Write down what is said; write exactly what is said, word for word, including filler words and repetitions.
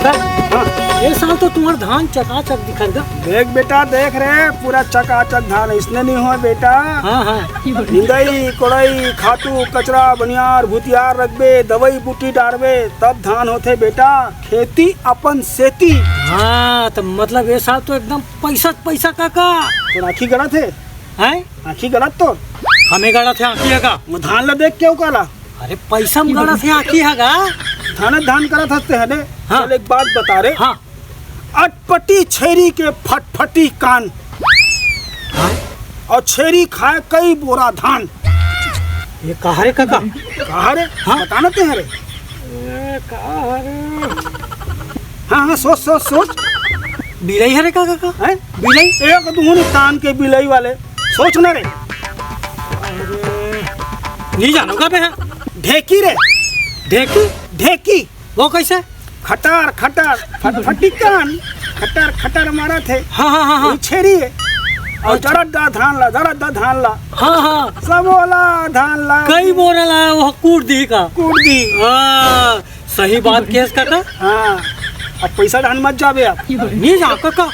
हाँ। ये साल तो तुम्हार धान चकाचक दिखत गा। देख बेटा, देख रे, पूरा चकाचक धान। इसने नहीं हो बेटा। हाँ, हाँ। निंदई, कोड़ई, खातू, कचरा, बनियार, भुतियार रखबे, दवई बूटी डारबे, तब धान होथे बेटा। खेती अपन सेती। हाँ, तो मतलब ये साल तो एकदम पैसा पैसा काका। तो आँखी गड़त हे। हैं? आँखी गड़त तो। हमें गड़त हे आँखी हे का? वो धान ला देख के काला। अरे पैसा में गड़त हे आँखी हे का? धान धान करत हंसते है ने। हाँ। चल एक बात बता रे। हाँ। अटपटी छेरी के फटफटी कान। हाँ? और छेरी खाए कई बोरा धान। ये कहा रे काका? कहा रे? हाँ? बताना ते हरे। ए, कहा रे? हाँ, हाँ, सोच, सोच, सोच। बिलई हरे का काका? हैं? बिलई? एक दुहनी तान के बिलई वाले। सोच ना रे। नहीं जानो का बे? ढेकी रे। ढेकी? ढेकी। वो कैसे? खटार, खटार, फटफटी कान, खटार, खटार मारत हे। हाँ, हाँ, हाँ, हाँ। वो छेरी हे। और अच्छा। जरा दा धान ला, जरा दा धान ला। हाँ, हाँ। सब ओला धान ला। कई बोरा ला, वो कूट दी का? कूट दी। हाँ, सही बात केस काका। हाँ। अब पैसा ढान मत जाबे आप। नहीं जा काका।